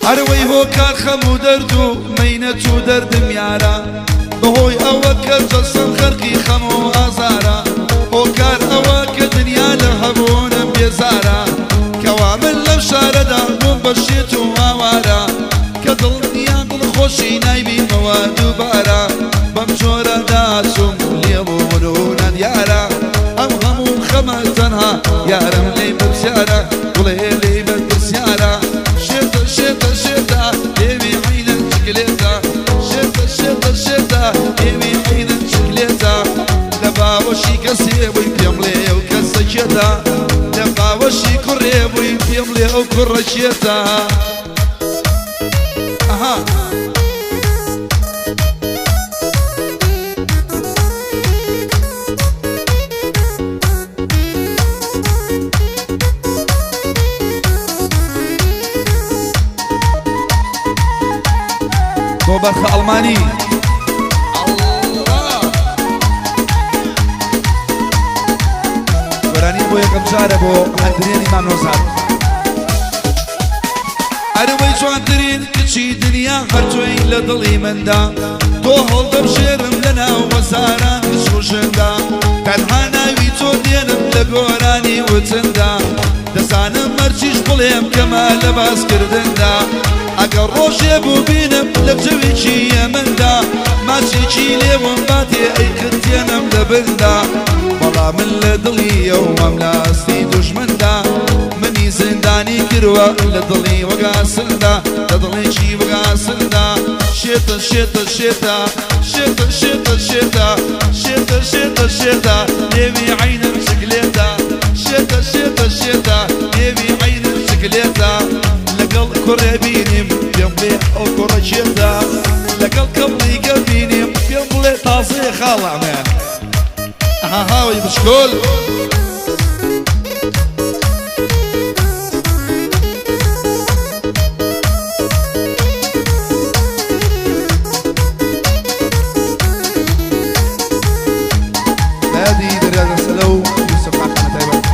ئەرەوەی هۆکار خەم و دەرد و مەینەت و دەردم یارە، بەهۆی ئەوە کە جەستەم خەرقی خەم و ئازارە، هۆکار ئەوە کە دنیا لە هەبوونم بێزارە، کەوا من لەم شارەدا بووم بە شێت و ئاوارە، کە دڵنیام دڵخۆشی نایبینمەوە دووبارە، بەم جۆرە داچووم لێڵ و ون و نادیارە، ئەم هەموو خەمە تەنها یارم لێی پرسیارە، گوڵێ لێی بەرپرسیارە. شێتە شێتە شێتە لێوی عەینەن چکلێتە، شێتە شێتە شێتە لێوی عەینەن چکلێتە، لە باوەشی کەسێ بووی پێم بڵێ ئەو کەسە کێتە، لە باوەشی کوڕێ بووی پێم بڵێ ئەو کوڕە کێتە. ئەها. بۆ بەرخە ئەڵمانی. گۆرانی بۆ یەکەم جارە بۆ هەندرێنی مام نۆزاد. ئەرەوەی جوانترین کچی دنیا هەر تۆی لە دڵی مندا، تۆ هەڵدەبژێرم لە ناو هەزاران کچ و ژندا، تەنها ناوی تۆ دێنم لە گۆرانی وتندا، دەزانم مەرجیش بڵێم کەمە لە باسکردندا، ئەگەر ڕۆژێ بووبینم لە جەوێکی یەمەندا، ماچێکی لێوم باتێ ئەی قرتێنم لە بندا، بەڵام من لە دڵی ئەوم لە ئاستی دوژمندا، منی زیندانی کردوە لە دڵی وەگاسندا، لە دڵێکی وەگاسندا. شێتە شێتە شێتە شێتە شێتە شێتە شێتە شێتە شێتە لێوی عەینم چکلێتە، شێتە شێتە شێتە لێوی عەینم چکلێتە، لەگەڵ کوڕێ بینیم پێم بڵێ ئەو کوڕە کێتە، لەگەڵ کەڵی گە بینیم پێم بڵێ تازەیە خاڵە ئەمەیان. ئەها هاوەی بچکۆل. لە یادی دەریا دەسەلە و یوسف خاقانە تایبەت.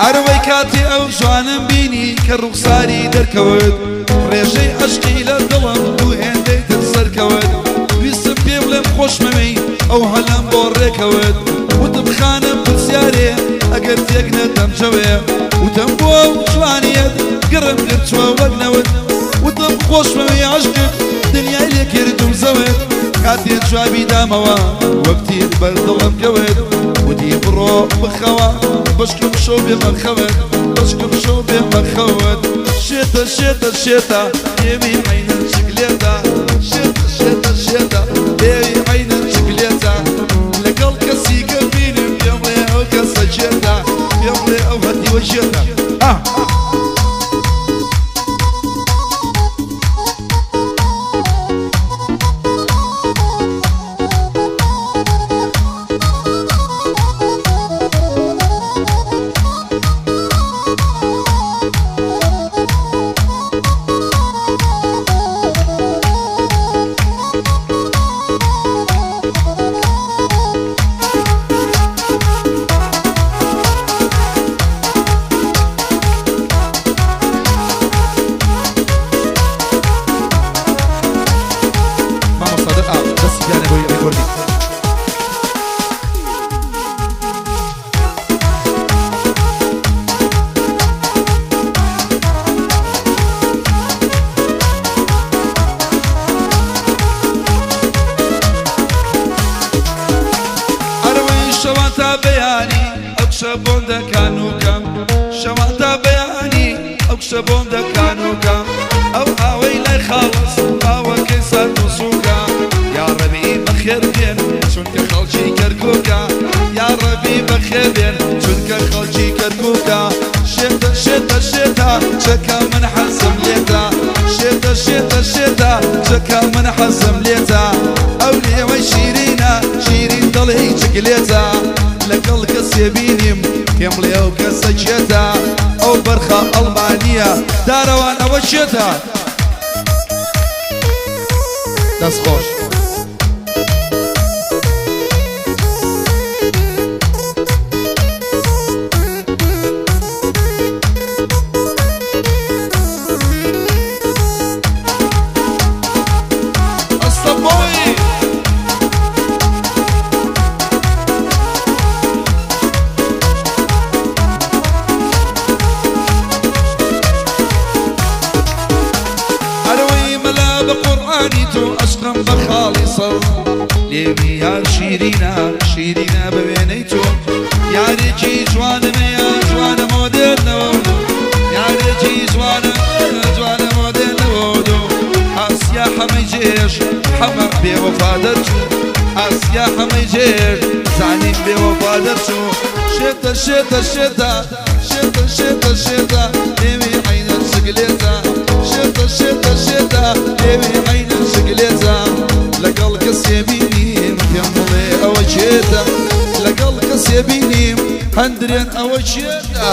ئەرەوەی کاتێ ئەو جوانم بینی کە ڕوخساری دەرکەوت، ڕێژەی عەشقی لە دڵم دوو هێندەی تر سەرکەوت، ویستم پێ بڵێم خۆشمەوێی ئەو هەلەم بۆ ڕێکەوت، وتم خانم پرسیارێ ئەگەر تێک نەدەم جەوێ، وتم بۆ ئەو جوانیەت گڕم گرتووە وەک نەوت، وتم خۆشمەوێی عەشقت دنیای لێ کردم زەوت، کاتێ جوابی دامەوە وەک تیر بەر دڵم کەوت، وتی بڕۆ بخەوە بەشکم شەو بێ مەخەوت، بەشکم شەو بێ مەخەوت. شێتە شێتە شێتە لێوی عەینن چکلێتە، شێتە شێتە شێتە لێوی عەینن چکلێتە، لەگەڵ کەسی کە بینم پێم بڵێ ئەو کەسە کێتە، پێم بڵێ ئەو هەتیوە کێتە. ئا. مامۆستا دەر ئا دەستی بیانێ بۆی ڕیکۆردی. ئەرەوەی شەوان تا بەیانی ئەو کچە بۆم دەکان و کەم، شەوان تا بەیانی ئەو کچە بۆم دەکان و کەم، ئەو ئاوەی لای خاڵس ئاوەکەی سارد و سووکە، یاڕەبی بەخێر بێن چونکە خەڵکی کەرکووکە، یاڕەبی بەخێر بێن چونکە خەڵکی کەرکووکە. شێتە شێتە شێتە چەکە من حەزم لێتە، شێتە شێتە شێتە چەکە من حەزم لێتە، ئەو لێوەی شیرینە شیرین دڵی چکلێتە، لەگەڵ کەسێ بینیم پێم بڵێ ئەو کەسە کێتە، ئەو بەرخە ئەڵمانییە دارەوان ئەوە کێتە. دەست خۆش. لێوی یار شیرینە شیرینە بە وێنەی تۆ. یارێکی جوانم هەیە جوانە مۆدێل 92. یارێکی جوانە جوانە مۆدێل 92. ئاسیا حەمەی جێژ حەمە بێوەفا دەرچوو. ئاسیا حەمەی جێژ زانیم بێوەفا دەرچوو. شێتە شێتە شێتە شێتە شێتە شێتە لێوی عەینەن سگلێتە. شێتە شێتە شێتە لێوی عەینەن سگلێتە. لەگەڵ کەسێ بینیم پێم بڵێ ئەوە کێتە. لەگەڵ کەسێ بینیم هەندرێن ئەوە کێتە.